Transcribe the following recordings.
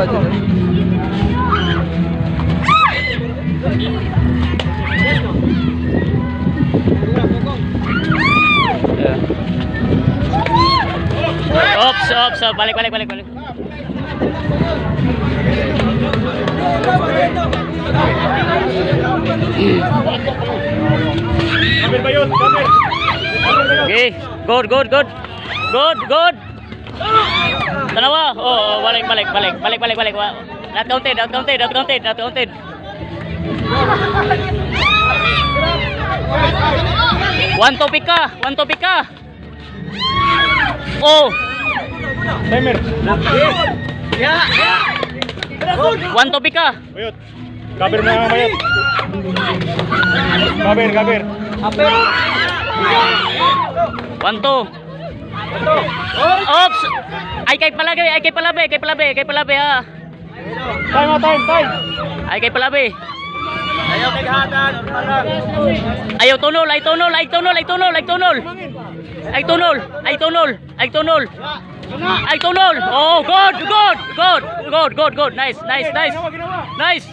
Yeah. Oops, oops, oh, balik, balik, balik, balik. Cover bayot, cover. Okay, good, good, good. Good, good. Tanawa. Oh, balik, balik, balik, balik, balik, balik. Not counted, not counted, not counted, not counted. One topic ka, one topic ka. Oh, Timer. One topic ka. Bayot. Cover mo nga bayot. Cover, cover. One, two. Oops. Ay kay palabi, ay kay palabi, kay palabi, kay palabi ha. Time, ah, time, time. Ay kay palabi. Ayaw tunol, ay tunol, ay tunol, ay tunol, ay tunol. Ay tunol, ay tunol, ay tunol. Ay tunol. Oh, good, good, good, good, good, good. Nice, nice, nice. Ginawa, ginawa. Nice.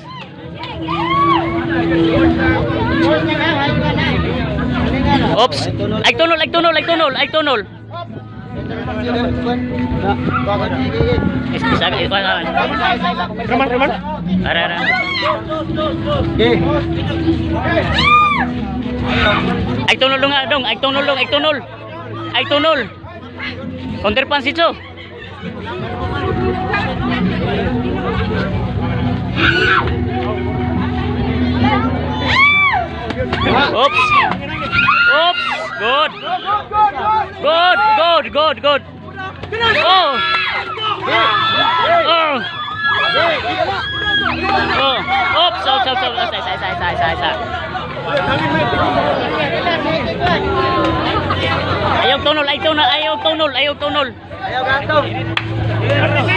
Oops. Ay tunol, ay tunol, ay tunol, ay tunol. Isa, isa, isa. Raman, Raman. Ara, ara. Ay tunol nga dong, ay tunol dong, ay tunol. Ay tunol. Counter punch ito. Oops. Oops. Good. Good, good, good, good. Oh. Oh. Oh. Oops, oops, oops, oops. Isa, isa, isa, isa, isa. Ayaw tunol, ayaw tunol, ayaw tunol, ayaw tunol. Arnis,